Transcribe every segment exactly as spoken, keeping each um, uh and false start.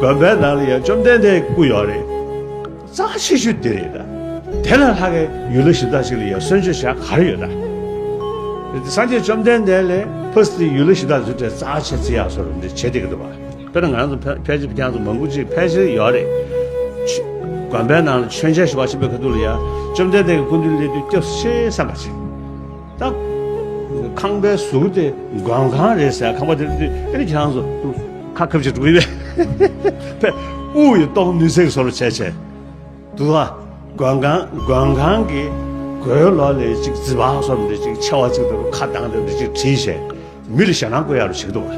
དགོན་པའི་ནང་ལ་ཡང་བཅོམ་ལྡན་འདས་སྐུ་ཡོད་རེད། རྩ་ཆེ་ཤོས་དེ་རེད་ད། དེ་ལས་ལྷག་གི་ཡུལ་ལྷ་གཞི་བདག་ཅིག་ལ་ཡང་གསོལ་མཆོད་བྱ་ག་རེ་ཡོད་ད། སངས་རྒྱས་བཅོམ་ལྡན་འདས་ལས་ཕར་ཚུར་ཡུལ་ལྷ་གཞི་བདག་ཚོས་ད་རྩ་ཆེ་བརྩི་ཡག་བཟོ་འདྲ་བྱེད་བསྡད་ཀྱི་འདུག་བ། དཔེར་ན་ང་རང་ཚོ་ཕལ་ཕལ་ཆེར་ཁྱེད་རང་ཚོ་མང་པོ་ཅིག་ཕལ་ཆེར་ཡོད་རེད། ཆུ་དགོན་པའི་ནང་ལ་མཆོད་མཇལ་ཞུ་བ་ཕྱིན་པའི་ཁ་ཐུག་ལ་ཡང་བཅོམ་ལྡན་འདས་ཀྱི་སྐུ་མདུན་སླེབས་དུས་སྐྱབས་སུ་མཆི་བསམ་པ་ཅིག་ད་ཁང་པའི་ཟུར་དེ་མགོན་ཁང་རེད་ཟེར། ཁང་པ་དེ་དུས་ཨ་ནི་ཁྱེད་རང་ཚོ་ཁ་ཁབ་ཅིག་འགྲོ་གི་ཡོད་པས། དབུགས་ཡིས་གཏོང་ནུས་ཚད་ཀྱི་བཟོ་འདྲ་བྱས་བྱས་འདུག་ཨ། མགོན་ཁང་མགོན་ཁང་གི་སྒོའི་ལོགས་ལ་ཅིག་རྫི་བ་བཟོ་འདྲ་ཅིག་མཆེ་བ་ཅིག་དང་ཁ་གདངས་འདྲ་འདྲ་ཅིག་བྲིས་བྱས། མི་ལ་ཞེད་སྣང་སྐུལ་ཡག་རུ་བྱེད་ཀྱི་འདུག་བ།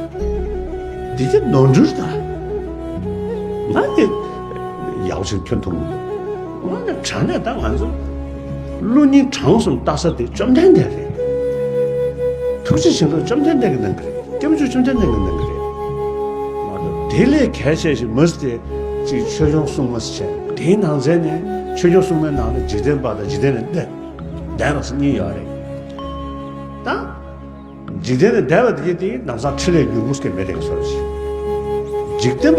འདི་ཚོ་ནོར་འཁྲུལ་དང་། ང་དེ་ཡག་པོ་ཞིག་ཐོན་ཐུབ་མི་འདུག་ང་ནི་དྲང་གནས་ད་ང་ཚོ་བློ་སྙིང་བྲང་གསུམ་ལྟ་ས་དེ་བཅོམ་ལྡན་འདས་རེད། ཐུགས་རྗེ་ཆེན་པོ་བཅོམ་ལྡན་འདས་ཀྱིས་གནང་གི་རེད། སྐྱབས་མཆོག་བཅོམ་ལྡན་འདས་ཀྱིས་གནང་གི་རེད། ང་ཚོ་དེ་ལས་གལ་ཆེ་ཞིག་མ་ཟད་དེ་ཅིག་ཆོས་སྐྱོང་སྲུང་མ་ཟེར་བྱས། དེའི་ནང་ཚན་ནས་ཆོས་སྐྱོང་སྲུང་མའི་ནང་ནས་འཇིག་རྟེན་པ་དང་འཇིག་རྟེན་ལས་འདས་པ་ཟེར་གཉིས་ཡོད་རེད། ད། འཇིག་རྟེན་ལས་འདས་པ་དེ་དེ་ནམ་སང་འཕྲིན་ལས་མྱུར་པོ་སྐད་མེད་དེ་ག་སོར་ཞིག་འཇིག་རྟེན་པ་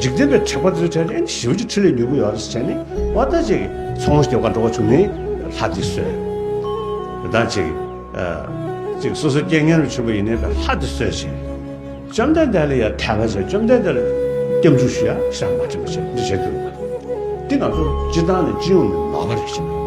འཇིག་རྟེན་པའི་དྲེགས་པ་དེ་ཚོ་དྲན་ནས་ཞེ་པོ་ཅིག་འཕྲིན་ལས་མྱུར་པོ་ཡོད་རེད་ཟེར་ནས་བ་ད་ཅིག་ཚོང་སྐྱེལ་ག་འགྲོ་བ་བྱུང་ནས་ལྷ་དེ་གསོལ། ད་ཅིག་ཅིག་སོ་སོ་རྐྱེན་ངན་རུ་ཆུད་པ་ཡིན་ནའི་ལྷ་དེ་གསོལ་ཞིང་། བཅོམ་ལྡན་འདས་ལ་ཡང་དད་པ་བྱས། བཅོམ་ལྡན་འདས་ལ་སྐྱབས་འཇུག་ཞུ་ཡ་ཞག་མ་ཕྱིན་པ་བྱས་འདི་བྱས་འདུག་འདི་ང་ཚོ་སྤྱི་བཏང་ནས་སྤྱི་ཡོངས་ནས་ནོར་བ་རེད་ཅེས།